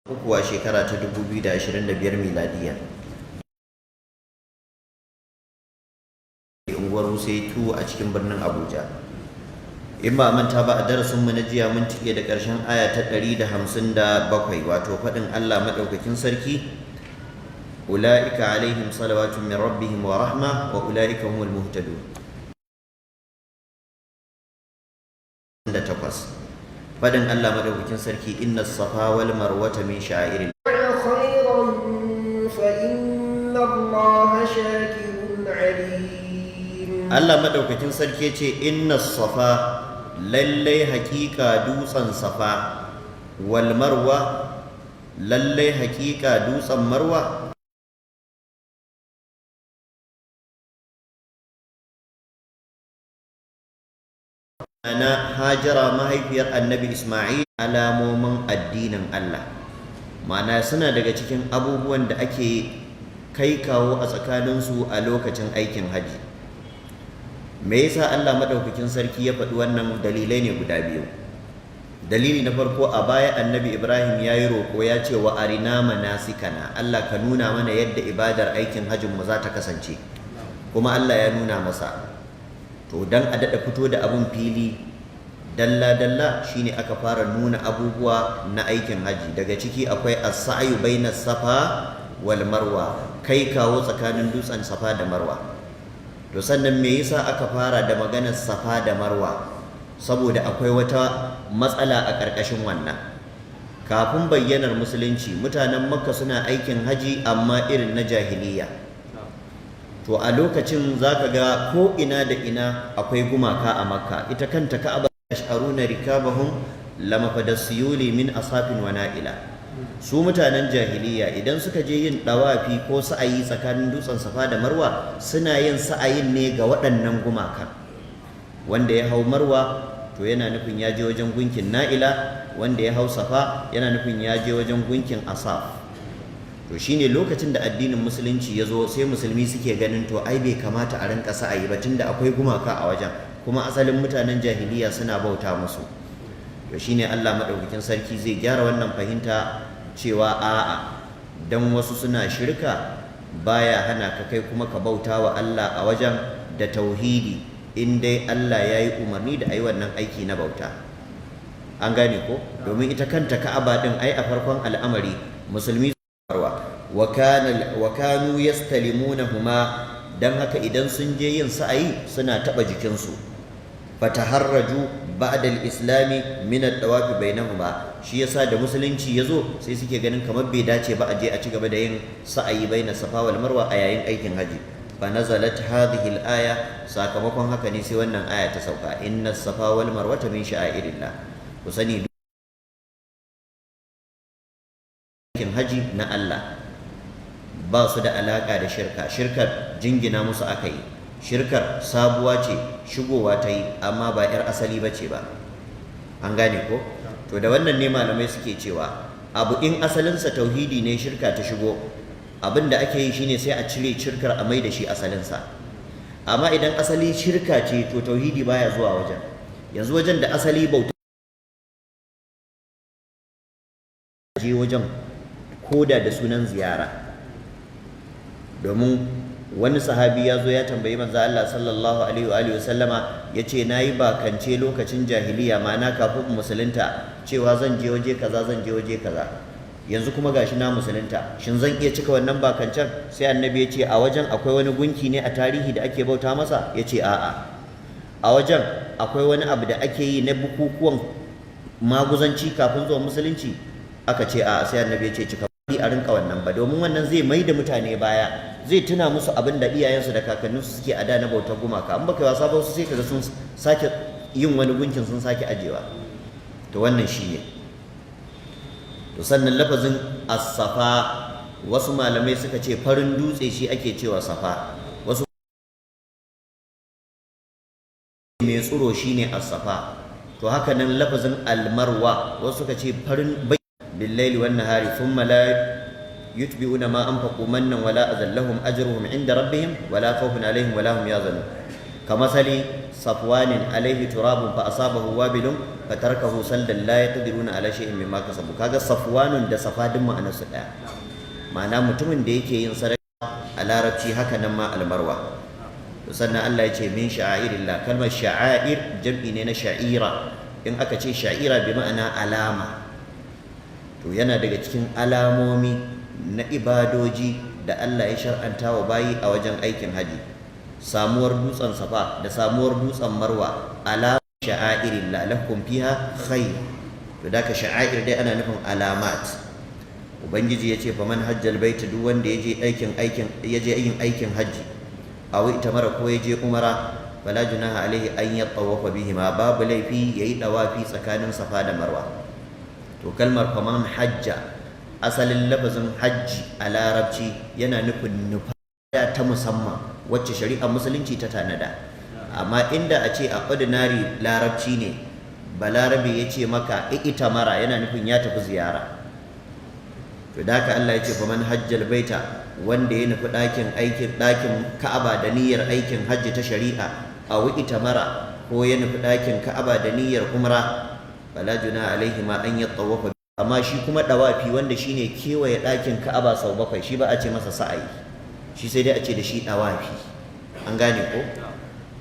Uku a shekara ta 2025 miladiya, unguwar Wuse 2 a cikin birnin Abuja. In ba manta ba, a darasinmu na jiya mun tike da ƙarshen aya ta 157, wato faɗin Allah maɗaukakin sarki: أولئك عليهم صلوات من ربهم ورحمة وأولئك هم المهتدون. Takwas, faɗin Allah maɗaukakin sarki: إن الصفا والمروة من شعائر خيرا فإن الله شاكر عليم. Allah maɗaukakin sarki ce: إن الصفا, lallai haƙiƙa dutsen Safa, والمروة, lallai haƙiƙa dutsen Marwa, na Hajara mahaifiyar Annabi Ismail, alamomin addinin Allah, ma'ana suna daga cikin abubuwan da ake kai kawo a tsakaninsu a lokacin aikin haji. Me yasa Allah madaukakin sarki ya faɗi wannan? Dalilai ne guda biyu. Dalili na farko, a baya Annabi Ibrahim ya yi roƙo, ya ce: وأرنا مناسكنا, Allah ka nuna mana yadda ibadar aikin hajjin mu za ta kasance. Kuma Allah ya nuna masa. To, dan a daɗa fito da abun fili dalla dalla, shine aka fara nuna abubuwa na aikin haji. Daga ciki akwai السعي بين الصفا والمروة, kai kawo tsakanin dutsen Safa da Marwa. To, sannan me yasa aka fara da maganar Safa da Marwa? Saboda akwai wata matsala a ƙarƙashin wannan. Kafin bayyanar Musulunci, mutanen Makka suna aikin haji amma irin na jahiliya. To, a lokacin zaka ga ko ina da ina akwai gumaka a Makka, ita kanta Ka'aba. يشعرون ركابهم لمفد السيول من أصاف ونائلة. Su mutanen jahiliya, idan suka je yin dawafi ko sa'ayi tsakanin dutsen Safa da Marwa, suna yin sa'ayin ne ga waɗannan gumaka. Wanda ya hau Marwa, to yana nufin ya je wajen gunkin Na'ila. Wanda ya hau Safa, yana nufin ya je wajen gunkin Asaf. To, shine lokacin da addinin Musulunci ya zo, sai Musulmi suke ganin, to ai bai kamata a rinka sa'ayi ba, tunda akwai gumaka a wajen, kuma asalin mutanen jahiliya suna bauta musu. To, shine Allah madaukakin sarki zai gyara wannan fahimta cewa a'a, dan wasu suna shirka baya hana ka kai kuma ka bauta wa Allah a wajen da tauhidi, in dai Allah ya yi umarni da a yi wannan aiki na bauta. An gane ko? Domin ita kanta Ka'aba din, ai a farkon al'amari Musulmi وكانوا يستلمونهما, dan haka idan sun je yin sa'ayi suna taba jikinsu. فتحرجوا بعد الإسلام من الطواف بينهما. Shi yasa da Musulunci yazo, sai suke ganin kamar bai dace ba a je a ci gaba da yin sa'ayi بين الصفا والمروة a yayin aikin haji. فنزلت هذه الآية. Sakamakon haka ne sai wannan aya ta sauka: إن الصفا والمروة من شعائر الله. Ku sani, aikin haji na Allah ba su da alaka da shirka. Shirkar jingina musu aka yi, shirkar sabuwa ce, shigowa ta yi, amma ba 'yar asali ba ce ba. An gane ko? To, da wannan ne malamai suke cewa abu in asalinsa tauhidi ne, shirka ta shigo, abin da ake yi shine sai a cire shirkar a mai da shi asalinsa. Amma idan asali shirka ce, to tauhidi baya zuwa wajen. Yanzu wajen da asali bauta je wajen, koda da sunan ziyara. Domin wani sahabi ya zo ya tambayi Manzo Allah sallallahu alaihi wa alihi wasallama, yace: "Nayi bakance lokacin jahiliya, ma'ana kafin musulunta, cewa zan je waje kaza, zan je waje kaza. Yanzu kuma gashi na musulunta, shin zan iya cika wannan bakancen?" Sai Annabi ya ce: "A wajen akwai wani gunki ne a tarihi da ake bauta masa?" Ya ce: "A'a." "A wajen akwai wani abu da ake yi na bukukuwan maguzanci kafin zuwa Musulunci?" Aka ce: "A'a." Sai Annabi ya ce: "Cika." A rinka wannan ba, domin wannan zai mai da mutane baya, zai tuna musu abin da iyayensu da kakanninsu suke a da na bautar gumaka. In baka yi wasa ba, sai kaga sun sake yin wani gunkin, sun sake ajewa. To, wannan shine. To, sannan lafazin as-Safa, wasu malamai suka ce farin dutse shi ake cewa Safa, wasu mai tsuro shine as-Safa. To, haka nan lafazin al-Marwa, wasu suka ce farin. بالليل والنهار ثم لا يتبعون ما أنفقوا منا ولا أذى لهم أجرهم عند ربهم ولا خوف عليهم ولا هم يحزنون. Kamasali safwanin alaihi turabun fa asabahu wabilun fatarkahu saldan la yaqdiruna ala shay'in mimma kasabu. Kaga safwanun da safa duk ma'anar su daya, ma'ana mutumin da yake yin sadaka a larabci, haka nan ma almarwa. To sannan Allah ya ce min sha'airillah. Kalmar sha'air jam'i ne na sha'ira. In aka ce sha'ira, bi ma'ana alama. To yana daga cikin alamomi na ibadoji da Allah ya shar'anta wa bayi a wajen aikin haji samuwar dutsen Safa da samuwar dutsen Marwa, alama sha'airillah, lakum fiha khair. To da ka sha'air dai ana nufin alamat. Ubangiji ya ce faman hajjal baita, duk wanda ya je aikin ya je yin aikin haji, aw i'tamara, ko ya je umara, fala junaha alaihi an yatawafa bihima, babu laifi yayi dawafi tsakanin Safa da Marwa. To kalmar faman hajja, asalin lafazin hajji a larabci yana nufin nufa ta musamman wacce shari'ar musulunci ta tanada. Amma inda a ce a ordinary larabci ne, balarabe ya ce maka i'tamara, yana nufin ya tafi ziyara. To da haka Allah ya ce faman hajjal baita, wanda ya nufi ɗakin aikin ɗakin Ka'aba da niyyar aikin hajji ta shari'a, aw i'tamara, ko ya nufi ɗakin Ka'aba da niyyar umra, fala junaha alaihi ma an yatawafa. Amma shi kuma dawafi, wanda shine kewaye ɗakin Ka'aba sau bakwai, shi ba a ce masa sa'ayi, shi sai dai a ce da shi dawafi. An gane ko?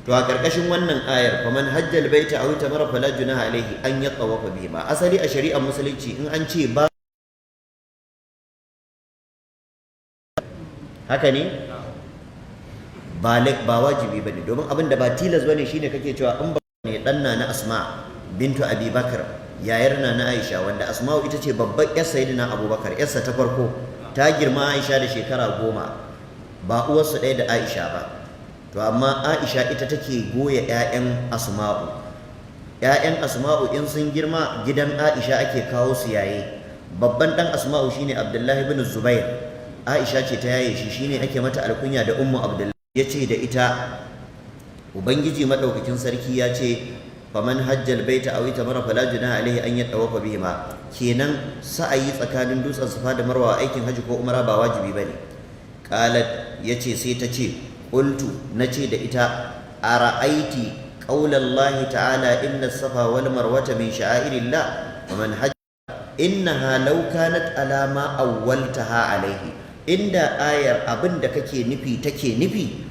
To a ƙarƙashin wannan ayar, faman hajjal baita aw i'tamara fala junaha alaihi an yatawafa bihi ma, asali a shari'ar musulunci in an ce ba haka ne ba wajibi bane, domin abin da ba tilas bane shine kake cewa in ba ne. Dan na Asma bintu Abi Bakar, yayar na na Aisha, wanda Asma'u ita ce babbar yar Sayyidina Abubakar, yarsa ta farko, ta girma Aisha da shekara 10, ba uwarsu ɗaya da Aisha ba. To amma Aisha ita take goya 'ya'yan Asma'u. 'Ya'yan Asma'u in sun girma, gidan Aisha ake kawo su yaye. Babban ɗan Asma'u shine Abdullahi ibn Zubair, Aisha ce ta yaye shi, shine ake mata alkunya da Ummu Abdullahi. Yace da ita, ubangiji madaukakin sarki ya ce faman hajjal baita aw i'tamara fala junaha alaihi an yatawafa bihima, kenan sa'ayi tsakanin dutsen Safa da Marwa aikin haji ko umara ba wajibi bane. Qalat, yace sai ta ce, qultu, nace da ita, ara'aiti qaulallahi ta'ala inna safa wal marwata min sha'airillah wa man hajja, innaha law kanat ala ma awwaltaha alaihi, inda ayar abin da kake nufi take nufi,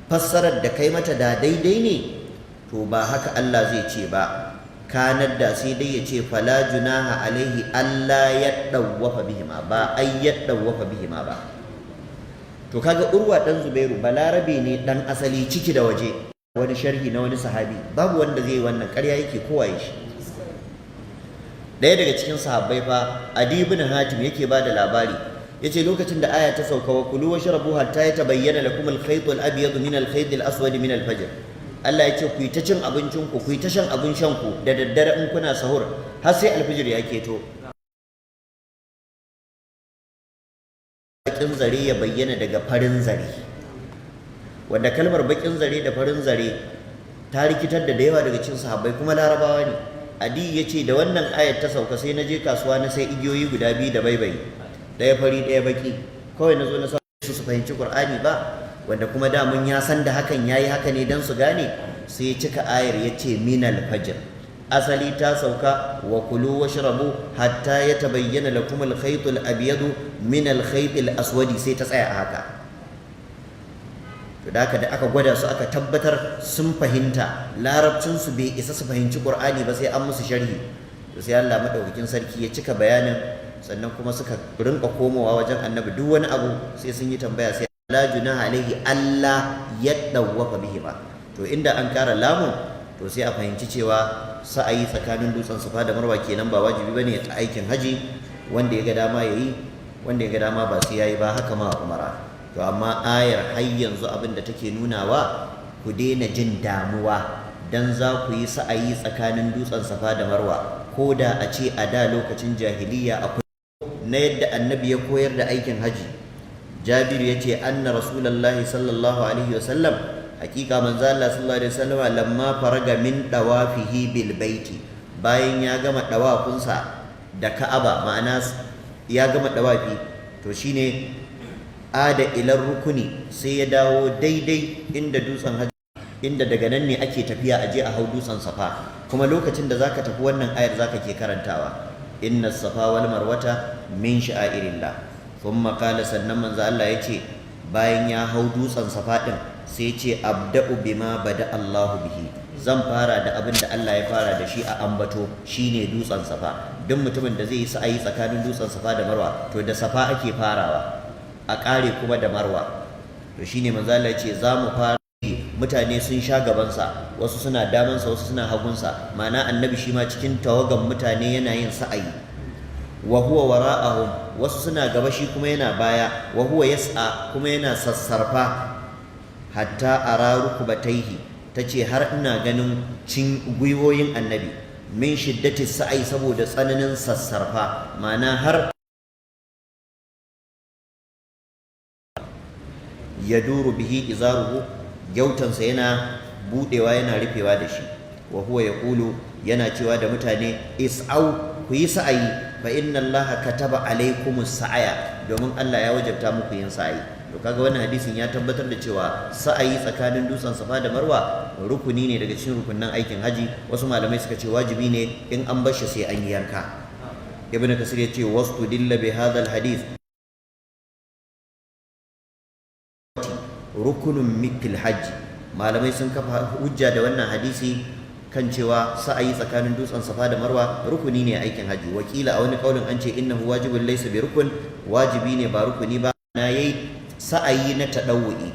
fassarar da kai mata da daidai ne, to ba haka Allah zai ce ba. Kanar da sai dai ya ce fala junaha alaihi Allah ya dawwafa bihima, ba ai ya dawwafa bihima ba. To kaga Urwa dan Zubairu balarabe ne dan asali, ciki da waje. Wani sharhi na wani sahabi babu wanda zai yi wannan, ƙarya yake, kowa shi. Ɗaya daga cikin sahabbai fa, Adi ibn Hatim, yake ba da labari, yace lokacin da aya ta sauka, wa kulu washrabu hatta yatabayyana lakum al-khayt al-abyad min al-khayt al-aswad min al-fajr, Allah ya ce ku yi ta cin abincin ku, ku yi ta shan abin shan ku da daddare in kuna sahur, har sai alfijir ya keto, bakin zare ya bayyana daga farin zare. Wanda kalmar bakin zare da farin zare ta rikitar da yawa daga cikin sahabbai, kuma larabawa ne. Adi ya ce da wannan ayar ta sauka, sai na je kasuwa na sai igiyoyi guda biyu da baibayi, ɗaya fari ɗaya baki, kawai na zo na sa su su fahimci Qur'ani ba, wanda kuma da mun ya san da hakan yayi haka ne dan su gane. Sai ya cika ayar, ya ce minal fajr. Asali ta sauka wa kulu washrabu hatta yatabayyana lakum al-khayt al-abyad min al-khayt al-aswad, sai ta tsaya a haka. To da haka da aka gwada su aka tabbatar sun fahimta, larabcin su bai isa su fahimci Qur'ani ba, sai an musu sharhi. To sai Allah madaukakin sarki ya cika bayanin. Sannan kuma suka rinka komowa wajen annabi, duk wani abu sai sun yi tambaya. Sai la junaha alaihi Allah ya dawwafa bihi ba. To inda an kara lamun, to sai a fahimci cewa sa'ayi tsakanin dutsen Safa da Marwa kenan ba wajibi bane a aikin haji. Wanda ya ga dama yayi, wanda ya ga dama ba sai yayi ba, haka ma umara. To amma ayar har yanzu abin da take nunawa, ku daina jin damuwa dan za ku yi sa'ayi tsakanin dutsen Safa da Marwa, ko da a ce a da lokacin jahiliya akwai. Na yadda annabi ya koyar da aikin haji, Jabiru ya ce anna rasulullahi sallallahu alaihi wasallam, hakika manzo Allah sallallahu alaihi wasallam, lamma faraga min dawafihi bil baiti, bayan ya gama dawafinsa da Ka'aba, ma'ana ya gama dawafi, to shine ada ilar rukuni, sai ya dawo daidai inda dutsen haji. Inda daga nan ne ake tafiya a je a hau dutsen Safa. Kuma lokacin da zaka tafi, wannan ayar zaka ke karantawa: "Inna Safa wal Marwata min sha'airillah." Thumma qala, sannan manzo Allah yace, bayan ya hau dutsen Safa din, sai ce: "Abda'u bima bada Allahu bihi." Zan fara da abin da Allah ya fara da shi a ambato, shine dutsen Safa. Duk mutumin da zai yi sa'ayi tsakanin dutsen Safa da Marwa, to da Safa ake farawa, a ƙare kuma da Marwa. To shine manzo Allah ya ce za mu fara. Mutane sun sha gabansa, wasu suna damansa, wasu suna hagunsa, ma'ana Annabi shi ma cikin tawagan mutane yana yin sa'ayi. "Wa huwa wara'ahum", wasu suna gaba, shi kuma yana baya. "Wa huwa yas'a", kuma yana sassarfa. "Hatta ara rukbataihi", tace har ina ganin cin gwiwoyin Annabi, "min shiddati sa'ai", saboda tsananin sassarfa, ma'ana har "yaduru bihi izaruhu", gyautansa yana budewa yana rufewa da shi. "Wa huwa yaqulu", yana cewa da mutane: "Is'au", ku yi sa'ayi, "fa inna Allaha kataba alaikumus sa'aya", domin Allah ya wajabta muku yin sa'ayi. To kaga wannan hadisin ya tabbatar da cewa sa'ayi tsakanin dutsen Safa da Marwa rukuni ne daga cikin rukunnan aikin haji. Wasu malamai suka ce wajibi ne, in an bar shi sai an yi yanka. Ibnu Kasir ya ce: "Wastudilla bi hadha hadith rukunun fil hajji." Malamai sun kafa hujja da wannan hadisi kan cewa sa'ayi tsakanin dutsen Safa da Marwa rukuni ne a aikin haji. Wakila, a wani kaulin an ce "innahu wajibun laysa bi rukun", wajibi ne ba rukuni ba. Na yayi sa'ayi na tadawu'i,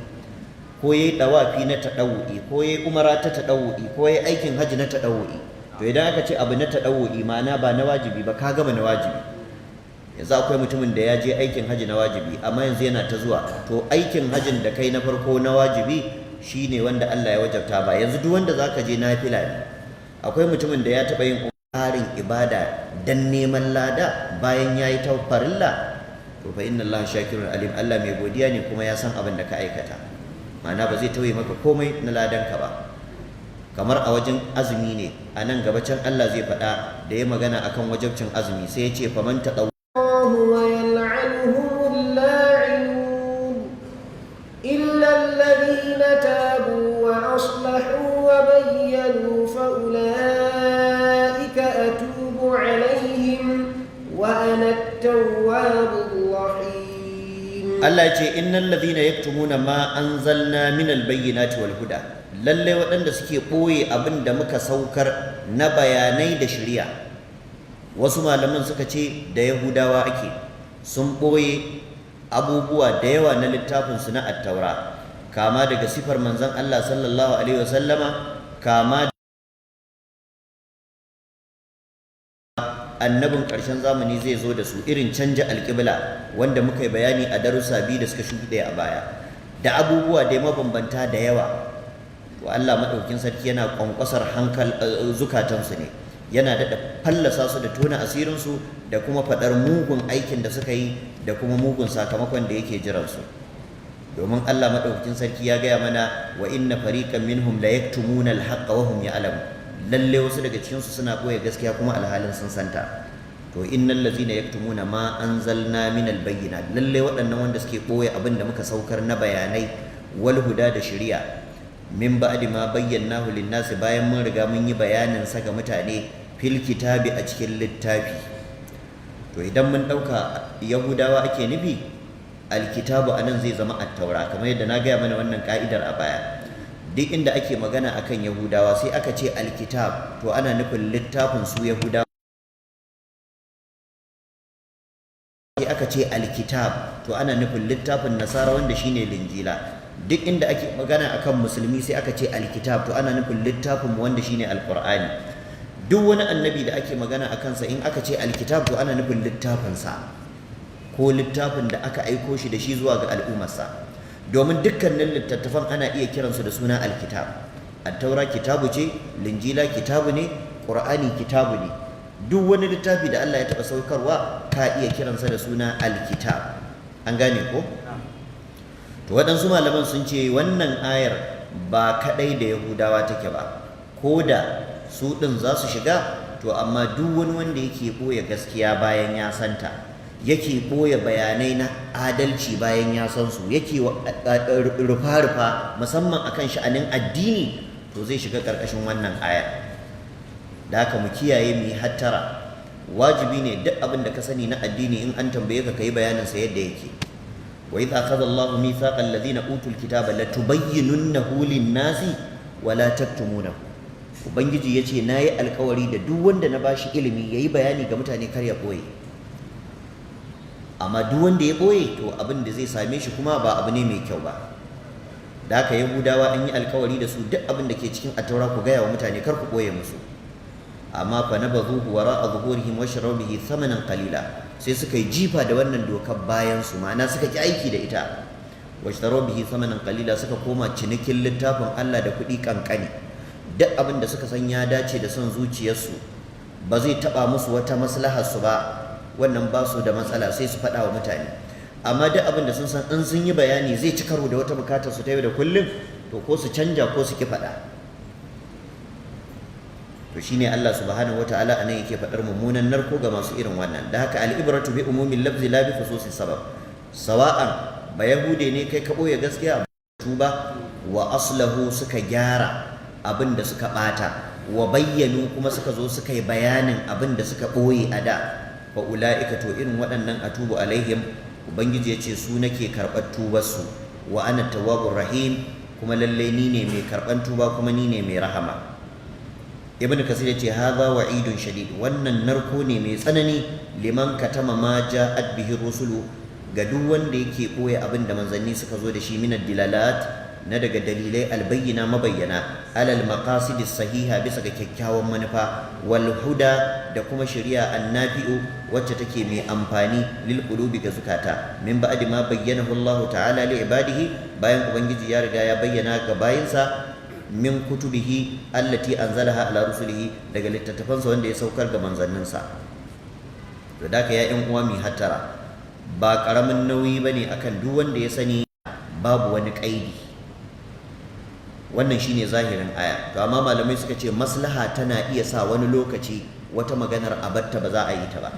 ko yayi dawafi na tadawu'i, ko yayi umara ta tadawu'i, ko yayi aikin haji na tadawu'i. To idan aka ce abu na tadawu'i, ma'ana ba na wajibi ba, ka gama na wajibi. Yanzu akwai mutumin da ya je aikin haji na wajibi, amma yanzu yana ta zuwa. To aikin hajin da kai na farko na wajibi shine wanda Allah ya wajabta ba. Yanzu duk wanda zaka je nafila ne. Akwai mutumin da ya taɓa yin ƙarin ibada dan neman lada bayan ya yi ta farilla. To fa inna Allah shakirun alim, Allah mai godiya ne kuma ya san abin da ka aikata, ma'ana ba zai tauye maka komai na ladanka ba. Kamar a wajen azumi ne, a nan gaba can Allah zai faɗa, da ya magana akan wajabcin azumi, sai ya ce: "Faman taɗau" الله ويلعنهم اللاعنون إلا الذين تابوا وأصلحوا وبينوا فأولئك أتوب عليهم وأنا التواب الرحيم. Allah ya ce: "Innal ladhina yaktumuna ma anzalna minal bayyinati wal huda", lalle waɗanda suke ɓoye abin da muka saukar na bayanai da shari'a. Wasu malaman suka ce da Yahudawa ake. Sun ɓoye abubuwa da yawa na littafinsu na Attaura, kama daga sifar manzon Allah sallallahu alaihi wasallama, kama annabin ƙarshen zamani zai zo da su, irin canja alƙibla wanda muka yi bayani a darussa biyu da suka shuɗe a baya, da abubuwa da mabambanta da yawa. To Allah maɗaukin sarki yana ƙwanƙwasar hankal zukatansu ne, yana daɗa fallasa su da tona asirinsu da kuma faɗar mugun aikin da suka yi da kuma mugun sakamakon da yake jiransu. Domin Allah maɗaukakin sarki ya gaya mana: "Wa inna fariqan minhum la yaktumuna al-haqqa wa hum ya'lamun", lalle wasu daga cikinsu suna ɓoye gaskiya kuma alhalin sun santa. To "innal ladzina yaktumuna ma anzalna minal bayyinat", lalle waɗannan wanda suke ɓoye abin da muka saukar na bayanai, "wal huda", da shari'a, "min ba'di ma bayyanahu lin-nasi", bayan mun riga mun yi bayanin sa ga mutane, "fil kitabi", a cikin littafi. To idan mun ɗauka Yahudawa ake nufi, alkitabu anan zai zama Attaura, kamar yadda na gaya mana wannan ka'idar a baya. Duk inda ake magana akan Yahudawa sai aka ce alkitab, to ana nufin littafin su Yahudawa. Sai aka ce alkitab, to ana nufin littafin Nasara wanda shine Linjila. Duk inda ake magana akan Musulmi sai aka ce alkitab, to ana nufin littafin mu wanda shine Alqur'ani. Duk wani annabi da ake magana a kansa, in aka ce alkitab, to ana nufin littafinsa ko littafin da aka aiko shi da shi zuwa ga al'ummarsa. Domin dukkanin littattafan ana iya kiransu da suna alkitab. Attaura kitabu ce, Linjila kitabu ne, Ƙur'ani kitabu ne. Duk wani littafi da Allah ya taɓa saukarwa ka iya kiransa da suna alkitab. An gane ko? To waɗansu malaman sun ce wannan ayar ba kaɗai da Yahudawa take ba, ko da su ɗin za su shiga. To amma duk wani wanda yake ɓoye gaskiya bayan ya santa, Yake ɓoye bayanai na adalci bayan ya san su, yake rufa-rufa musamman akan sha'anin addini, to zai shiga ƙarƙashin wannan aya. Da haka mu kiyaye, mu yi hattara. Wajibi ne duk abin da ka sani na addini, in an tambaye ka, ka yi bayanin sa yadda yake. Wa idh akhadha Allahu mithaqa alladhina utul kitaba latubayyinunnahu lin-nasi wa la taktumunahu. Ubangiji yace, nayi alkawari da duk wanda na bashi ilimi, yayi bayani ga mutane, kar ya boye. Amma duk wanda ya boye, to abin da zai same shi kuma ba abu ne mai kyau ba. Da haka Yahudawa an yi alkawari da su, duk abin da ke cikin Attaura ku gaya wa mutane, kar ku boye musu. Amma fa nabadhuhu wara'a zuhurihim wa sharaw bihi thamanan qalila, sai suka yi jifa da wannan dokar bayan su, ma'ana suka ki aiki da ita. Wa sharaw bihi thamanan qalila, suka koma cinikin littafin Allah da kuɗi kankani. Duk abin da suka san ya dace da son zuciyarsu, ba zai taba musu wata maslahar su ba, wannan ba su da matsala, sai su faɗa wa mutane. Amma duk abin da sun san in sun yi bayani zai ci karo da wata bukatar su ta yau da kullum, to ko su canja ko su ki faɗa. To shine Allah subhanahu wataala anan yake faɗar mummunan narko ga masu irin wannan. Da haka al'ibratu bi umumin lafzi la bi khususi sabab. Sawa'an ba Yahude ne kai ka boye gaskiya, tuba wa aslahu, suka gyara abin da suka bata, wa bayyanu, kuma suka zo suka yi bayanin abin da suka boye a da, fa ula'ika, to irin waɗannan, atubu alaihim, Ubangiji ya ce su nake karɓar tubarsu, wa ana tawwabur rahim, kuma lallai ni ne mai karɓar tuba kuma ni ne mai rahama. Ibn Kasir ya ce, hadha wa'idun shadid, wannan narko ne mai tsanani, liman katama ma ja'at bihi rusulu, ga duk wanda yake boye abin da manzanni suka zo da shi, min dilalat, na daga dalilai, albayyina, mabayyana, alal maqasid sahiha, bisa ga kyakkyawan manufa, wal huda, da kuma shari'a, annafi'u, wacce take mai amfani, lil qulubi, ga zukata, min ba'di ma bayyanahu Allah ta'ala li ibadihi, bayan Ubangiji ya riga ya bayyana ga bayinsa, min kutubihi allati anzalaha ala rusulihi, daga littattafansa wanda ya saukar ga manzanninsa. To da ka ya ƴan uwa, mi hattara. Ba ƙaramin nauyi bane akan duk wanda ya sani. Babu wani ƙaidi. Wannan shine zahirin aya. To amma malamai suka ce maslaha tana iya sa wani lokaci wata maganar a batta, ba za a yi ta ba.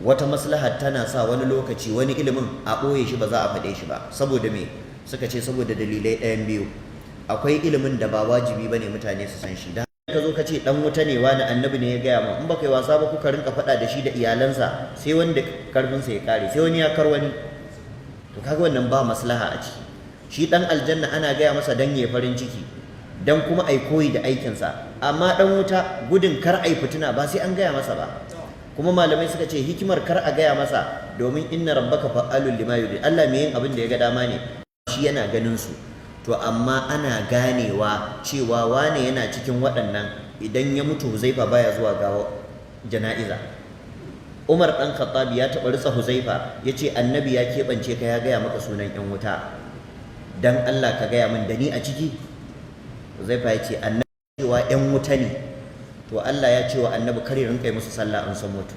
Wata maslaha tana sa wani lokaci wani ilimin a ɓoye shi, ba za a faɗe shi ba. Saboda me? Suka ce saboda dalilai ɗayan biyu. Akwai ilimin da ba wajibi bane mutane su san shi. Da ka zo ka ce dan wuta ne wani, annabi ne ya gaya ma, in baka yi wasa ba kuka rinka faɗa da shi da iyalansa, sai wanda karfinsa ya kare, sai wani ya kar wani. To kaga wannan ba maslaha a ciki. Shi dan aljanna ana gaya masa dan ya farin ciki, dan kuma ai koyi da aikinsa. Amma dan wuta, gudun kar ai fitina, ba sai an gaya masa ba. Kuma malamai suka ce hikimar kar a gaya masa, domin inna rabbaka fa'alul lima yurid, Allah mai yin abin da ya ga dama ne, shi yana ganin su. To amma ana ganewa cewa wane yana cikin waɗannan idan ya mutu, Huzaifa baya zuwa ga jana'iza. Umar ɗan Khattab ya taɓa ritsa Huzaifa, ya ce, "Annabi ya keɓance ka ya gaya maka sunan 'yan wuta, dan Allah ka gaya min, da ni a ciki?" Huzaifa ya ce, "Annabi cewa 'yan wuta ne, to Allah ya ce wa annabi kar ya rinka yi musu sallah an san mutu,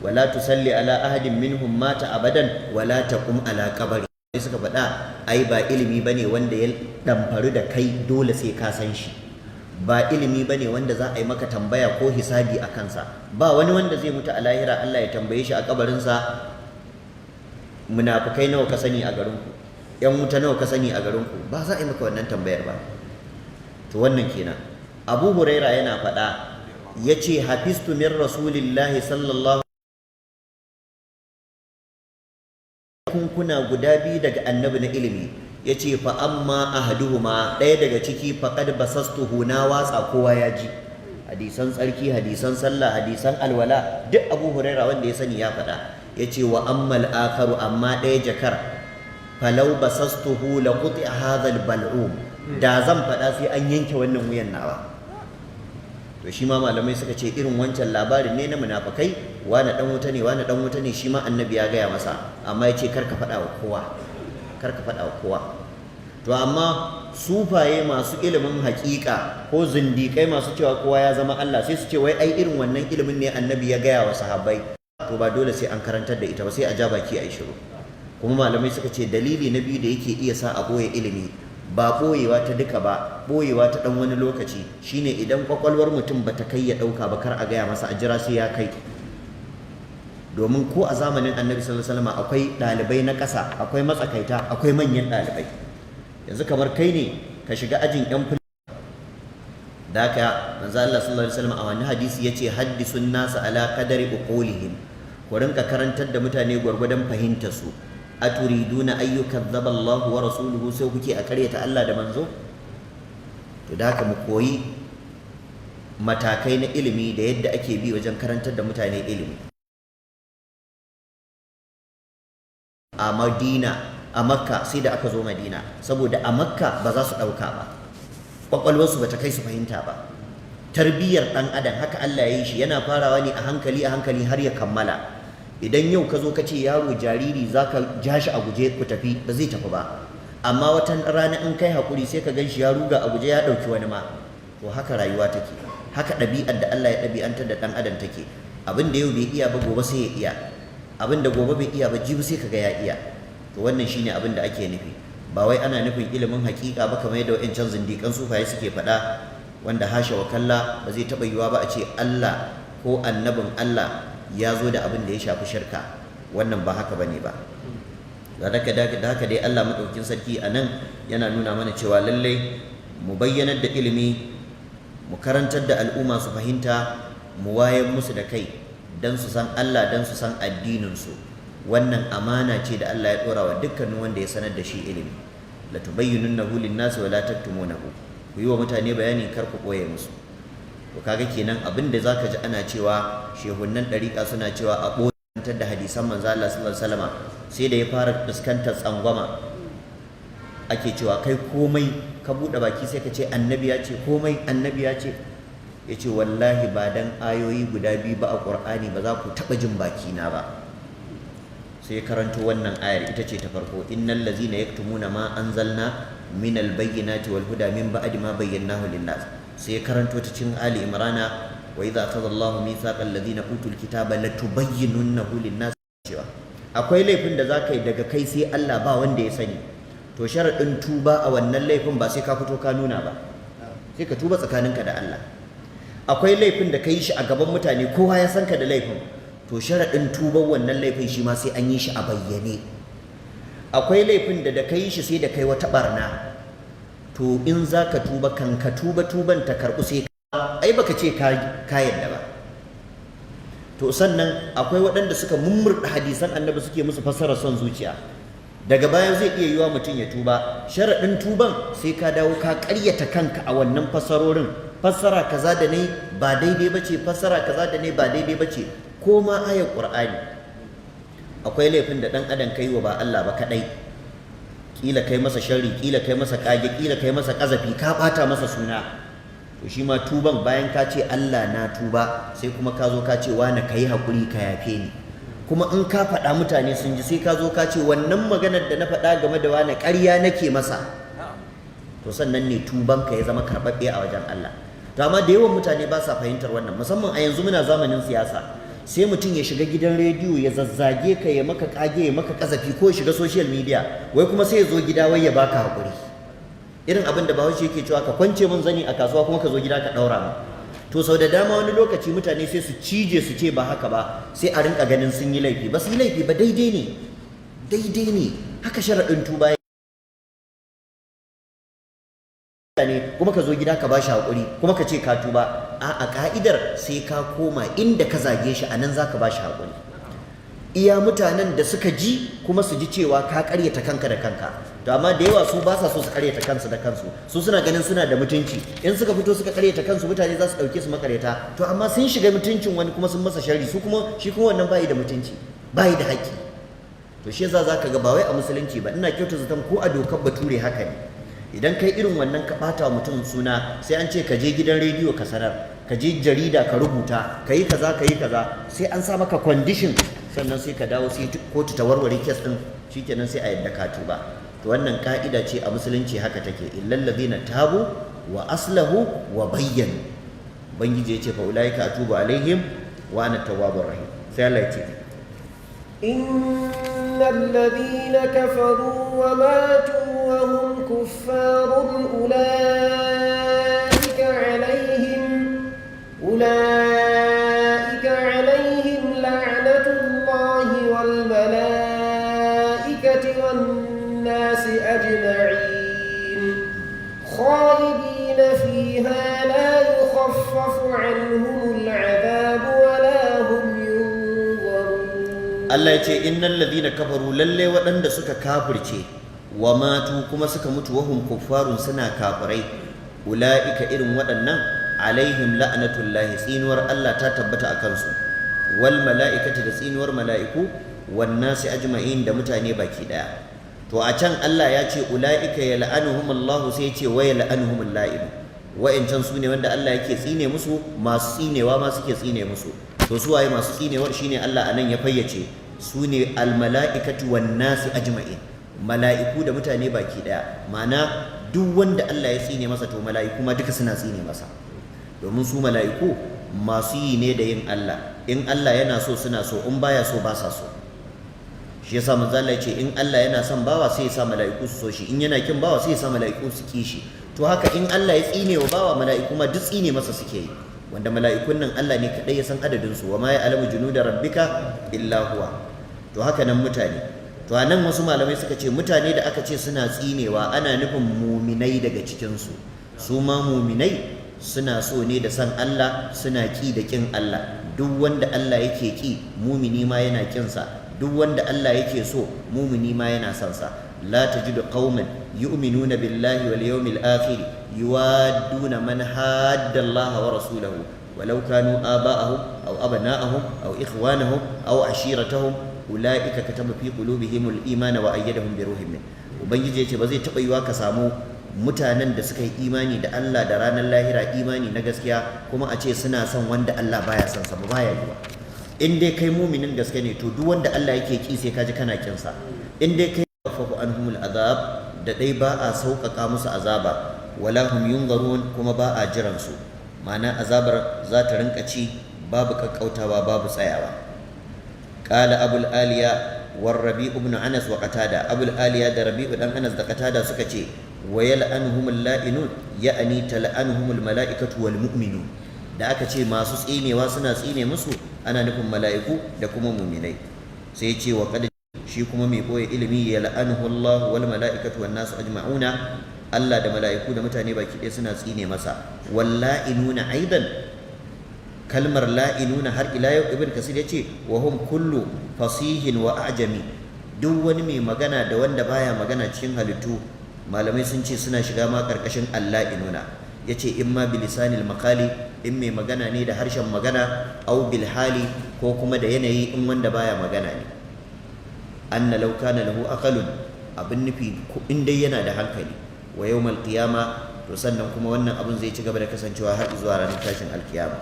wala tusalli ala ahadin minhum mata abadan wala taqum ala qabri." Sai suka faɗa, ai ba ilimi bane wanda ya ɗamfaru da kai dole sai ka san shi, ba ilimi bane wanda za a yi maka tambaya ko hisabi a kansa. Ba wani wanda zai mutu a lahira Allah ya tambaye shi a kabarinsa, "Munafukai nawa ka sani a garinku? Yan wuta nawa ka sani a garinku?" Ba za a yi maka wannan tambayar ba. To wannan kenan. Abu Huraira yana faɗa, ya ce, hafiztu min rasulillahi sallallahu kunkuna guda biyu daga annabi na ilimi. Ya ce, fa amma ahaduhuma, ɗaya daga ciki, faqad basastuhu, na watsa kowa ya ji, hadisan tsarki, hadisan sallah, hadisan alwala, duk Abu Huraira wanda ya sani ya faɗa. Ya ce, wa ammal akharu, amma ɗaya jakar, falau basastuhu la quti'a hadha al-bal'um, da zan faɗa sai an yanke wannan wuyan nawa. To shi ma malamai suka ce irin wancan labarin ne na munafikai, wani dan wuta ne, wani dan wuta ne, shi ma annabi ya gaya masa, amma ya ce kar ka faɗa wa kowa, kar ka faɗa wa kowa. To amma sufaye masu ilimin haƙiƙa ko zindiƙai masu cewa kowa ya zama Allah, sai su ce wai ai irin wannan ilimin ne annabi ya gaya wa sahabbai. To ba dole sai an karantar da ita ba, sai a ja baki a yi shiru. Kuma malamai suka ce dalili na biyu da yake iya sa a ɓoye ilimi, ba ɓoyewa ta duka ba, ɓoyewa ta ɗan wani lokaci, shine idan kwakwalwar mutum bata kai ya ɗauka ba, kar a gaya masa, a jira sai ya kai. Domin ko a zamanin Annabi sallallahu alaihi wasallam akwai ɗalibai na ƙasa, akwai matsakaita, akwai manyan ɗalibai. Yanzu kamar kai ne ka shiga ajin yan da haka manzo Allah sallallahu alaihi wasallam a wani hadisi yace haddisun nas ala qadari uqulihim, ku rinka karantar da mutane gwargwadon fahimtar su. Aturiduna ayyukadzaba Allah wa rasuluhu, sai kuke a karyata Allah da manzo? To da haka mu koyi matakai na ilimi da yadda ake bi wajen karantar da mutane ilimi. A Madina, a Makka, sai da aka zo Madina, saboda a Makka ba za su ɗauka ba, kwakwalwarsu ba ta kai su fahimta ba. Tarbiyyar ɗan adam haka Allah ya yi shi, yana farawa ne a hankali a hankali har ya kammala. Idan yau ka zo ka ce yaro jariri za ka ja shi a guje ku tafi, ba zai tafi ba. Amma wata rana in kai haƙuri sai ka gan shi ya ruga a guje ya ɗauki wani ma. To haka rayuwa take, haka ɗabi'ar da Allah ya ɗabi'antar da ɗan adam take. Abin da yau bai iya ba, gobe sai ya iya. Abin da gobe bai iya ba, jibi sai kaga ya iya. To wannan shine abin da ake nufi. Ba wai ana nufin ilimin hakika ba kamar yadda wa'ancan zindiƙan sufaye suke faɗa, wanda hasha wa kalla, ba zai taɓa yiwuwa ba a ce Allah ko annabin Allah ya zo da abin da ya shafi shirka. Wannan ba haka bane ba. Da haka dai Allah maɗaukin sarki a nan yana nuna mana cewa lallai mu bayyanar da ilimi, mu karantar da al'umma su fahimta, mu wayar musu da kai don su san Allah, don su san addininsu. Wannan amana ce da Allah ya ɗora wa dukkanin wanda ya sanar da shi ilimi. La tubayyinunnahu lin-nasi wa la taktumunahu, ku yi wa mutane bayani, kar ku ɓoye musu. To kaga kenan abin da zaka ji ana cewa shehunnan ɗariƙa suna cewa a ɓoye da hadisan manzo Allah sallallahu alaihi wasallama, sai da ya fara fuskantar tsangwama ake cewa kai komai ka buɗe baki sai ka ce annabi ya ce, komai annabi ya ce. Ya ce wallahi ba dan ayoyi guda biyu ba a Ƙur'ani ba za ku taɓa jin bakina ba. Sai karanto wannan ayar, ita ce ta farko: innal ladzina yaktumuna ma anzalna min albayyinati wal huda min ba'di ma bayyanahu lin-nas. Sai karanto ta cikin Ali Imrana: wa idza akhadha Allahu mithaqal ladzina utul kitaba latubayyinunnahu lin-nas. Cewa akwai laifin da zaka yi daga kai sai Allah, ba wanda ya sani. To sharaɗin tuba a wannan laifin ba sai ka fito ka nuna ba, sai ka tuba tsakaninka da Allah. Akwai laifin da ka yi shi a gaban mutane, kowa ya san ka da laifin. To sharaɗin tuban wannan laifin shi ma sai an yi shi a bayyane. Akwai laifin da ka yi shi sai da kai wata barna. To in za ka tuba, kan ka tuba, tuban ta karɓu sai ai baka ce ka yadda ba. To sannan akwai waɗanda suka mummurɗa hadisan Annabi suke musu fassarar son zuciya. Daga baya zai iya yiwa mutum ya tuba. Sharaɗin tuban sai ka dawo ka ƙaryata kanka a wannan fassarorin: fassara kaza da ne ba daidai bace, fassara kaza da ne ba daidai bace, ko ma ayar Qur'ani. Akwai laifin da ɗan adam kai wa ba Allah ba kadai, kila kai masa sharri, kila kai masa kage, kila kai masa kazafi, ka bata masa suna. To shi ma tuban, bayan ka ce Allah na tuba, sai kuma ka zo ka ce wani kai hakuri ka yafe ni. Kuma in ka faɗa mutane sun ji, sai ka zo ka ce wannan maganar da na faɗa game da wani ƙarya nake masa. To sannan ne tubanka ya zama karɓaɓɓe a wajen Allah. To amma da yawan mutane ba sa fahimtar wannan, musamman a yanzu muna zamanin siyasa. Sai mutum ya shiga gidan rediyo ya zazzage ka, ya maka kage, ya maka kazafi, ko ya shiga social media, wai kuma sai ya zo gida wai ya baka hakuri. Irin abin da Bahaushe yake cewa, ka kwance min zani a kasuwa kuma ka zo gida ka ɗaura min. To sau da dama wani lokaci mutane sai su cije su ce ba haka ba, sai a rinka ganin sun yi laifi. Ba su yi laifi ba, daidai ne, daidai ne. Haka sharaɗin tuba ne. Kuma ka zo gida ka bashi haƙuri kuma ka ce ka tuba, a ka'idar sai ka koma inda ka zage shi, a nan za ka bashi haƙuri. Iya mutanen da suka ji kuma su ji cewa ka ƙaryata kanka da kanka. To amma da yawa su ba sa so su ƙaryata kansu da kansu. Su suna ganin suna da mutunci, in suka fito suka ƙaryata kansu mutane za su ɗauke su makaryata. To amma sun shiga mutuncin wani kuma sun masa sharri, su kuma shi kuma wannan bayi da mutunci, bayi da haƙƙi. To shi yasa zaka ga ba wai a musulunci ba, ina kyauta zaton ko a dokar Bature haka ne. Idan kai irin wannan ka ɓata wa mutum suna, sai an ce ka je gidan rediyo ka sanar, ka je jarida ka rubuta, ka yi kaza, ka yi kaza, sai an sa maka condition, sannan sai ka dawo, sai kotu ta warware case din, shikenan sai a yadda ka tuba. To wannan ka'ida ce a musulunci, haka take: illal ladina tabu wa aslahu wa bayyanu. Ubangiji ya ce fa ulaika atubu alaihim wa ana tawwabur rahim. Sai Allah ya ce: إن الذين كفروا وماتوا وهم كفار أولئك عليهم لعنة الله. والناس أجمعين خالدين فيها لا يخفف عنهم العذاب ولا هم ينظرون. Allah ya ce innal ladina kafaru, lalle waɗanda suka kafirce, wa matu, kuma suka mutu, wahum kuffarun, suna kafirai, ula'ika, irin waɗannan, alaihim la'natullahi, tsinuwar Allah ta tabbata a kansu, wal mala'ikati, da tsinuwar mala'iku, wan nasi ajma'in, da mutane baki daya. To a can Allah ya ce ula'ika yal'anuhum, sai ya ce wa yal'anuhumul la'in. Wa'incan su ne wanda Allah yake tsine musu, masu tsinewa ma suke tsine musu. To su waye masu tsinewar? Shine Allah anan ya fayyace, su ne almala'ikatu wan nasi ajma'in, mala'iku da mutane baki daya. Ma'ana, duk wanda Allah ya tsine masa, to mala'iku ma duka suna tsine masa, domin su mala'iku masu yi ne da yin Allah. In Allah yana so, suna so; in baya so, ba sa so. Shi yasa manzo Allah ya ce in Allah yana son bawa, sai ya sa mala'iku su so shi; in yana kin bawa, sai ya sa mala'iku su ki shi. To haka in Allah ya tsine wa bawa, mala'iku ma duk tsine masa suke yi, wanda mala'ikun nan Allah ne kadai ya san adadin su, wa ma ya'lamu junuda rabbika illa huwa. To haka nan mutane. To a nan wasu malamai suka ce mutane da aka ce suna tsinewa, ana nufin muminai daga cikin su. Su ma muminai suna so ne da san Allah, suna ki da kin Allah. Duk wanda Allah yake ki, mumini ma yana kinsa. Duk wanda Allah yake so, mumini ma yana son sa. La tajidu qauman yu'minuna billahi wal yawmil akhir yuwadduna man hadda Allah wa rasulahu walau kanu aba'ahum aw abna'ahum aw ikhwanahum aw ashiratahum ulaika kataba fi qulubihim al iman wa ayyadahum bi ruhin min. Ubangiji yace ba zai taba yiwa ka samu mutanen da suka yi imani da Allah da ranar lahira, imani na gaskiya, kuma a ce suna son wanda Allah baya son sa ba. Baya yiwa. In dai kai muminin gaske ne, to duk wanda Allah yake ki, sai kaji kana kin sa. In dai kai fafu anhumul azab, da dai ba a sauƙaƙa musu azaba, wala hum yunzarun, kuma ba a jiran su. Ma'ana, azabar za ta rinka ci babu kakkautawa, babu tsayawa. Qala abul aliya war rabi ibn anas wa qatada. Abul aliya da Rabi'u dan Anas da Qatada suka ce wa yal'anuhumul la'inun, ya'ani tal'anuhumul mala'ikatu wal mu'minun. Da aka ce masu tsinewa suna tsine musu, ana nufin mala'iku da kuma muminai. Sai ce wa qad, shi kuma mai boye ilimi, ya la'anuhu Allah wal mala'ikatu wan nasu ajma'una, Allah da mala'iku da mutane baki ɗaya suna tsine masa. Walla'inuna aidan, kalmar la'inuna har ila yau, Ibn Kasir ya ce wa hum kullu fasihin wa a'jami, duk wani mai magana da wanda baya magana cikin halittu, malamai sun ce suna shiga ma karkashin alla'inuna. Yace in ma bilisanil maqali, in mai magana ne da harshen magana, au bil hali, ko kuma da yanayi, in wanda baya magana ne. Anna law kana lahu aqalun, abin nufi in dai yana da hankali. Wa yawmal qiyama, to sannan kuma wannan abin zai ci gaba da kasancewa har zuwa ranar tashin alkiyama.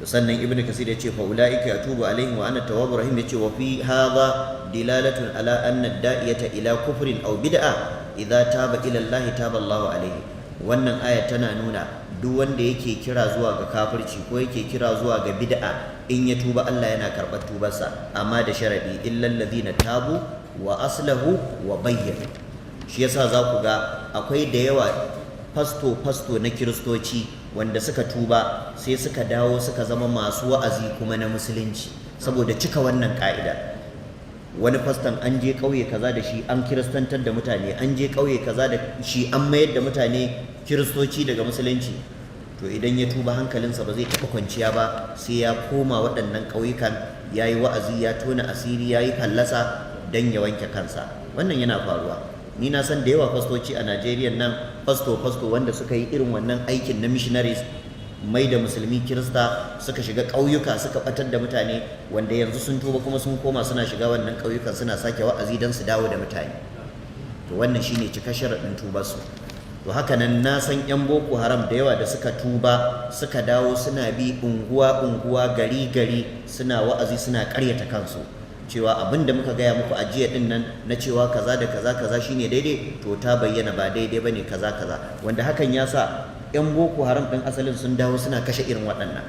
To sannan Ibnu Kasir ya ce fa ulaika yatubu alaihim wa ana tawwabur rahim. Yace wa fi hadha dilalatun ala anna ad-da'iyata ila kufrin aw bid'a idza taba ila Allah taba Allahu alaihi. Wannan aya tana nuna duk wanda yake kira zuwa ga kafirci ko yake kira zuwa ga bid'a, in ya tuba, Allah yana karɓar tubarsa, amma da sharadi, illal ladina tabu wa aslahu wa bayyanu. Shi yasa za ku ga akwai da yawa fasto fasto na Kiristoci wanda suka tuba, sai suka dawo suka zama masu wa'azi kuma na Musulunci, saboda cika wannan ka'ida. Wani faston an je ƙauye kaza da shi, an kiristantar da mutane, an je ƙauye kaza da shi, an mayar da mutane Kiristoci daga Musulunci. To idan ya tuba, hankalinsa ba zai taɓa kwanciya ba sai ya koma waɗannan ƙauyukan, ya yi wa'azi, ya tona asiri, ya yi fallasa don ya wanke kansa. Wannan yana faruwa. Ni na san da yawa fastoci a Najeriya nan, fasto fasto wanda suka yi irin wannan aikin na missionaries, mai da Musulmi Kirista, suka shiga ƙauyuka suka batar da mutane, wanda yanzu sun tuba kuma sun koma suna shiga wannan ƙauyukan suna sake wa'azi don su dawo da mutane. To wannan shine cika sharaɗin tubarsu. To haka nan na san 'yan Boko Haram da yawa da suka tuba, suka dawo suna bi unguwa unguwa, gari gari, suna wa'azi, suna ƙaryata kansu, cewa abin da muka gaya muku a jiya din nan na cewa kaza da kaza kaza shine daidai, to ta bayyana ba daidai bane, kaza kaza. Wanda hakan ya sa 'yan Boko Haram ɗin asalin sun dawo suna kashe irin waɗannan.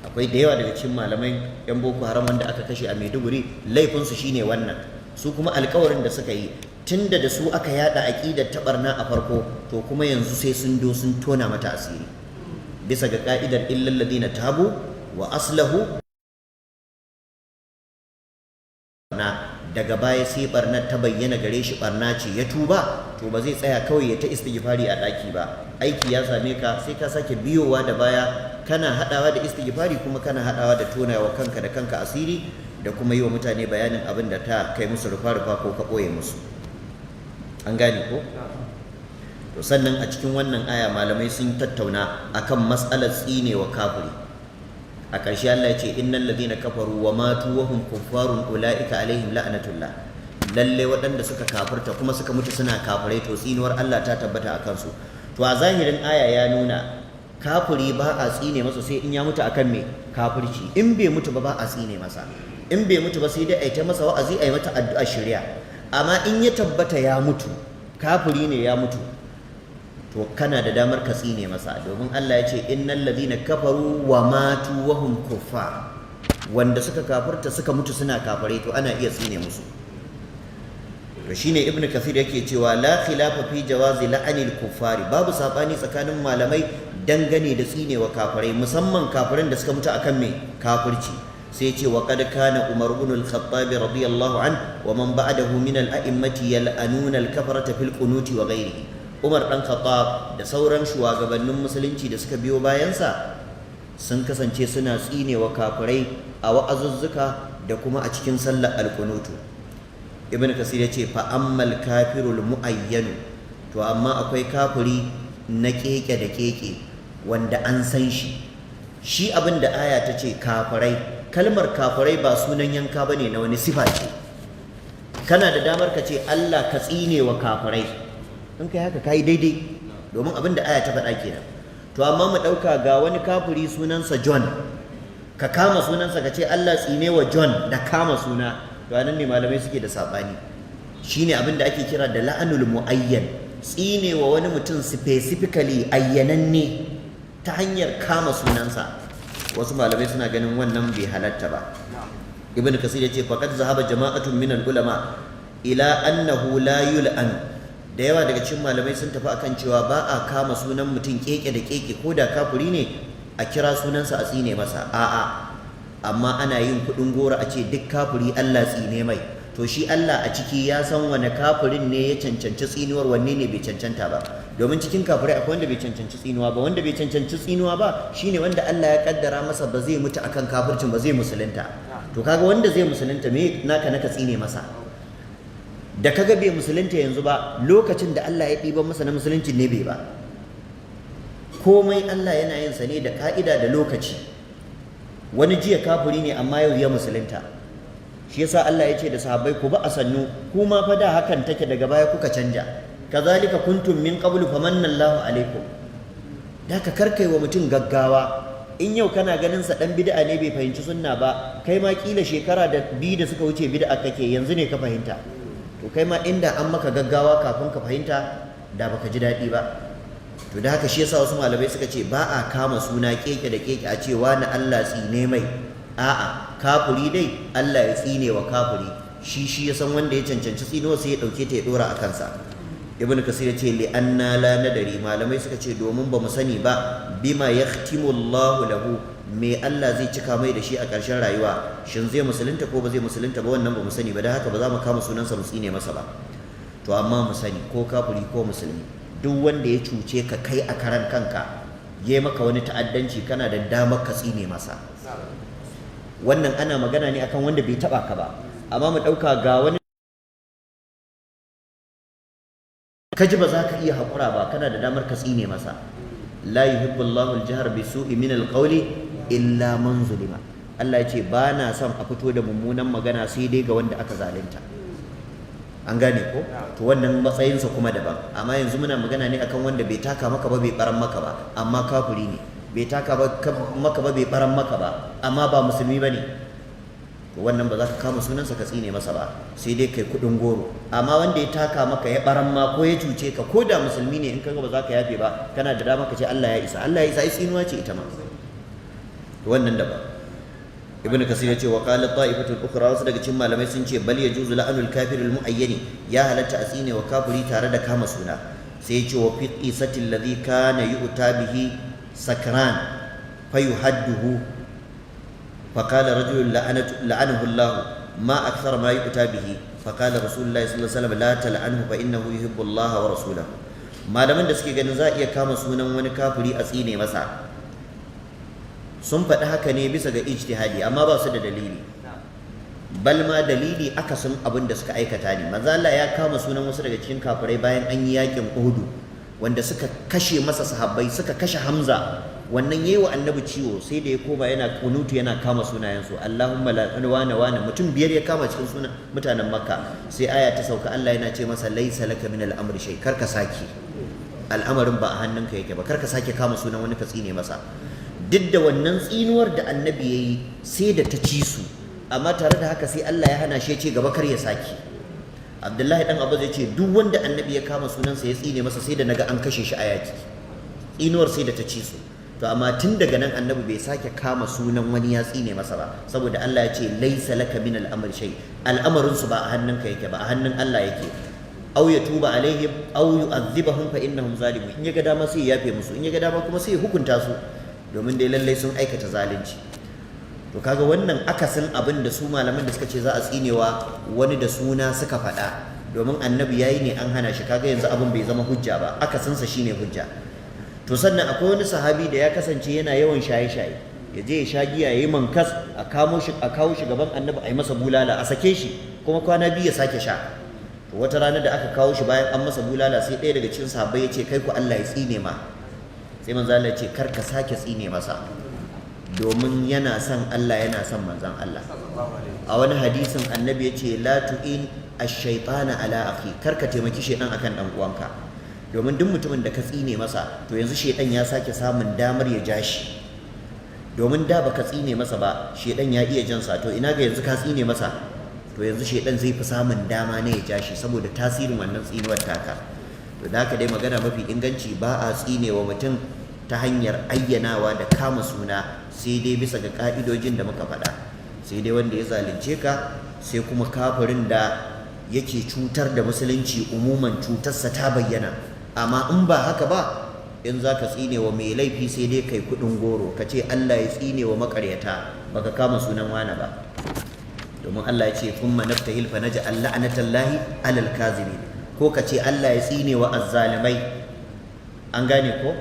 Akwai da yawa daga cikin malamai 'yan Boko Haram wanda aka kashe a Maiduguri, laifinsu shine wannan. Su kuma alkawarin da suka yi, tunda da su aka yada aƙidar taɓarna a farko, to kuma yanzu sai sun do sun tona mata asiri, bisa ga ka'idar illal ladina tabu wa aslahu. Barna daga baya sai barnar ta bayyana gare shi, barna ce, ya tuba, to ba zai tsaya kawai ya ta istighfari a ɗaki ba. Aiki ya same ka, sai ka sake biyowa da baya, kana haɗawa da istighfari kuma kana haɗawa da tonawa kanka da kanka asiri da kuma yi wa mutane bayanin abin da ta kai musu rufa-rufa ko ka ɓoye musu. An gane ko? To sannan a cikin wannan aya malamai sun tattauna akan matsalar tsinewa kafiri. A ƙarshe Allah ya ce innal ladhina kafaru wa matu wa hum kuffarun ulaika alaihim la'natullah. Lalle waɗanda suka kafirta kuma suka mutu suna kafirai, to tsinuwar Allah ta tabbata a kansu. To a zahirin aya ya nuna kafiri ba a tsine masa sai in ya mutu akan me? Kafirci. In bai mutu ba, ba a tsine masa. In bai mutu ba, sai dai a yi ta masa wa'azi, a yi mata addu'a shari'a. Amma in ya tabbata ya mutu, kafiri ne ya mutu, to kana da damar ka tsine masa, domin Allah ya ce innal ladhina kafaru wa matu wa hum kuffar. Wanda suka kafirta suka mutu suna kafirai, to ana iya tsine musu. To shine Ibnu Kathir yake cewa la khilafa fi jawazi la'anil kuffari, babu sabani tsakanin malamai dangane da tsinewa kafirai, musamman kafiran da suka mutu akan me? Kafirci. Sai ce wa qad kana Umar ibn al-Khattab radiyallahu an wa man ba'dahu min al-a'immati yal'anuna al-kafarata fil qunuti wa ghayrihi. Umar dan Khattab da sauran shugabannin musulunci da suka biyo bayansa sun kasance suna tsinewa kafirai a wa'azuzzuka da kuma a cikin sallar alkunutu. Ibn Kasir ya ce fa ammal kafirul muayyanu, to amma akwai kafiri na keke da keke wanda an san shi. Shi abin da aya ta ce kafirai, kalmar kafirai ba sunan yanka bane na wani, sifa ce. Kana da damar ka ce Allah ka tsine wa kafirai. In kai haka kai daidai, domin abin da aya ta faɗa kenan. To amma mu ɗauka ga wani kafiri sunansa John, ka kama sunansa ka ce Allah tsine wa John da kama suna, to anan ne malamai suke da saɓani. Shine abin da ake kira da la'anul mu'ayyan, tsine wa wani mutum specifically, ayyananne, ta hanyar kama sunansa. Wasu malamai suna ganin wannan bai halatta ba. Ibn Kasir ya ce faqad zahaba jama'atun min ulama ila annahu la yul'an. Da yawa daga cikin malamai sun tafi akan cewa ba a kama sunan mutum keke da keke, ko da kafiri ne, a kira sunansa a tsine masa, a'a. Amma ana yin kuɗin goro a ce duk kafiri Allah tsine mai. To shi Allah a ciki ya san wane kafirin ne ya cancanci tsinuwar, wanne ne bai cancanta ba, domin cikin kafirai akwai wanda bai cancanci tsinuwa ba. Wanda bai cancanci tsinuwa ba shine wanda Allah ya kaddara masa ba zai mutu akan kafircin ba, zai musulunta. To kaga wanda zai musulunta, me naka naka tsine masa? Da kaga bai musulunta yanzu ba, lokacin da Allah ya ɗiba masa na musulunci ne bai ba. Komai Allah yana yin sa ne da ka'ida da lokaci. Wani jiya kafiri ne amma yau ya musulunta. Shi yasa Allah ya ce da sahabbai, ku ba a sannu, kuma fa da hakan take, daga baya kuka canja. Kazalika kuntum min qablu famanna Allahu alaikum. Da ka karkai wa mutum gaggawa. In yau kana ganin sa dan bid'a ne, bai fahimci sunna ba, kai ma kila shekara da biyu da suka wuce bid'a kake, yanzu ne ka fahimta. To kai ma inda an maka gaggawa kafin ka fahimta, da baka ji daɗi ba. To da haka shi yasa wasu malamai suka ce ba a kama suna keke da keke a ce wani Allah tsine mai, a'a. Kafiri dai Allah ya tsine wa kafiri, shi ya san wanda ya cancanci tsinuwa, sai ya ɗauke ta ya ɗora a kansa. Ibn Kasir ya ce li anna la nadari, malamai suka ce domin ba mu sani ba, bima yahtimu Allah lahu, me Allah zai cika mai da shi a ƙarshen rayuwa. Shin zai musulunta ko ba zai musulunta ba? Wannan ba mu sani ba, dan haka ba za mu kama sunansa mu tsine masa ba. To amma mu sani, ko kafiri ko musulmi, duk wanda ya cuce ka kai a karan kanka, ya maka wani ta'addanci, kana da damar ka tsine masa. Wannan ana magana ne akan wanda bai taba ka ba. Amma mu ɗauka ga wani ka ji ba za ka iya haƙura ba, kana da damar ka tsine masa. La yuhibbu Allahu al-jahr bi su'i min al-qawli illa man zulima. Allah ya ce ba na son a fito da mummunan magana sai dai ga wanda aka zalunta. An gane ko? To wannan matsayinsa kuma daban. Amma yanzu muna magana ne akan wanda bai taka maka ba, bai baran maka ba, amma kafiri ne. Bai taka maka ba, bai baran maka ba, amma ba musulmi bane. To wannan ba za ka kama sunansa ka tsine masa ba, sai dai kai kudin goro. Amma wanda ya taka maka, ya baran ma, ko ya cuce ka, ko da musulmi ne, in kaga ba za ka yafe ba, kana da dama ka ce Allah ya isa. Allah ya isa ai tsinuwa ce ita ma. To wannan daban. Ibn Kasir ya ce wa qala ta'ifatul ukhra, wasu daga cikin malamai sun ce bal yajuzu la'anul kafirul muayyani, ya halatta a tsine wa kafiri tare da kama suna. Sai ya ce wa fi qisati alladhi kana yu'ta bihi sakran fayuhadduhu, fa qala rajulun la'anahu Allah. Ma akthar ma yu'ta bihi. Fa qala Rasulullahi sallallahu alaihi wasallam: la tal'anhu, fa innahu yuhibbu Allah wa rasulahu. Malaman da suke ganin za a iya kama sunan wani kafiri a tsine masa sun faɗi haka ne bisa ga ijtihadi, amma ba su da dalili. Bal ma dalili akasin abin da suka aikata ne. Manzo Allah ya kama sunan wasu daga cikin kafirai bayan an yi yakin Uhud, wanda suka kashe masa sahabbai, suka kashe Hamza. Wannan yayi wa Annabi ciwo, sai da ya koma yana kunutu, yana kama sunayen su: Allahumma la wana wana. Mutum biyar ya kama cikin sunan mutanen Makka. Sai aya ta sauka, Allah yana ce masa: laisa laka min al-amri shay, kar ka sake, al'amarin ba a hannunka yake ba, kar ka sake kama sunan wani ka tsine masa. Duk da wannan tsinuwar da Annabi yayi sai da ta ci su, amma tare da haka sai Allah ya hana shi, ya ce gaba kar ya sake. Abdullahi dan Abbas ya ce duk wanda Annabi ya kama sunansa ya tsine masa, sai da naga an kashe shi a yaki. Tsinuwar sai da ta ci su. To amma tun daga nan Annabi bai sake kama sunan wani ya tsine masa ba, saboda Allah ya ce: laisa laka min al'amri shay, al'amarin su ba a hannunka yake ba, a hannun Allah yake. Aw yatuba alaihim aw yu'adhibahum fa innahum zalimun. In ya ga dama sai ya yafe musu, in ya ga dama kuma sai ya hukunta su, domin dai lallai sun aikata zalunci. To kaga wannan akasin abin da su malaman da suka ce za a tsinewa wani da suna suka faɗa, domin Annabi yayi ne an hana shi. Kaga yanzu abin bai zama hujja ba, akasinsa shine hujja. To sannan akwai wani sahabi da ya kasance yana yawan shaye-shaye, ya je ya sha giya, ya yi mankas, a kamo shi, a kawo shi gaban Annabi, a yi masa bulala, a sake shi, kuma kwana 2 ya sake sha. To wata rana da aka kawo shi bayan an masa bulala, sai ɗaya daga cikin sahabbai ya ce: kai ku Allah ya tsine ma. Sai manzo Allah ya ce: kar ka sake tsine masa, domin yana son Allah, yana son manzon Allah. A wani hadisin Annabi ya ce: la tu'in ash-shaytana ala akhi, kar ka taimaki shaytan akan dan uwanka. Domin duk mutumin da ka tsine masa, to yanzu shaytan ya sake samun damar ya ja shi. Domin da baka tsine masa ba, shaytan ya iya jansa. To ina ga yanzu ka tsine masa? To yanzu shaytan zai fi samun dama ne ya ja shi, saboda tasirin wannan tsinuwar taka. To da haka dai magana mafi inganci, ba a tsine wa mutum ta hanyar ayyanawa da kama suna, sai dai bisa ga ka'idojin da muka faɗa. Sai dai wanda ya zalunce ka, sai kuma kafirin da yake cutar da musulunci umuman, cutarsa ta bayyana. Amma in ba haka ba, in za ka tsine wa mai laifi, sai dai kai kuɗin goro, ka ce Allah ya tsine wa maƙaryata, baka kama sunan wani ba. Domin Allah ya ce: thumma nabtahil fa naj'al la'natallahi alal kazibin. Ko ka ce Allah ya tsine wa azzalimai. An gane ko?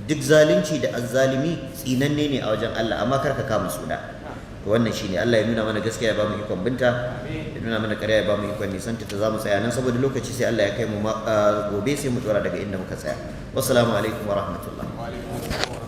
Duk zalunci da azzalimi tsinanne ne a wajen Allah, amma kar ka kama suna. To wannan shine. Allah ya nuna mana gaskiya ya bamu ikon binta, ya nuna mana ƙarya ya bamu ikon nisanta ta. Zamu tsaya nan saboda lokaci, sai Allah ya kai mu gobe, sai mu dora daga inda muka tsaya. Wassalamu alaikum wa rahmatullah.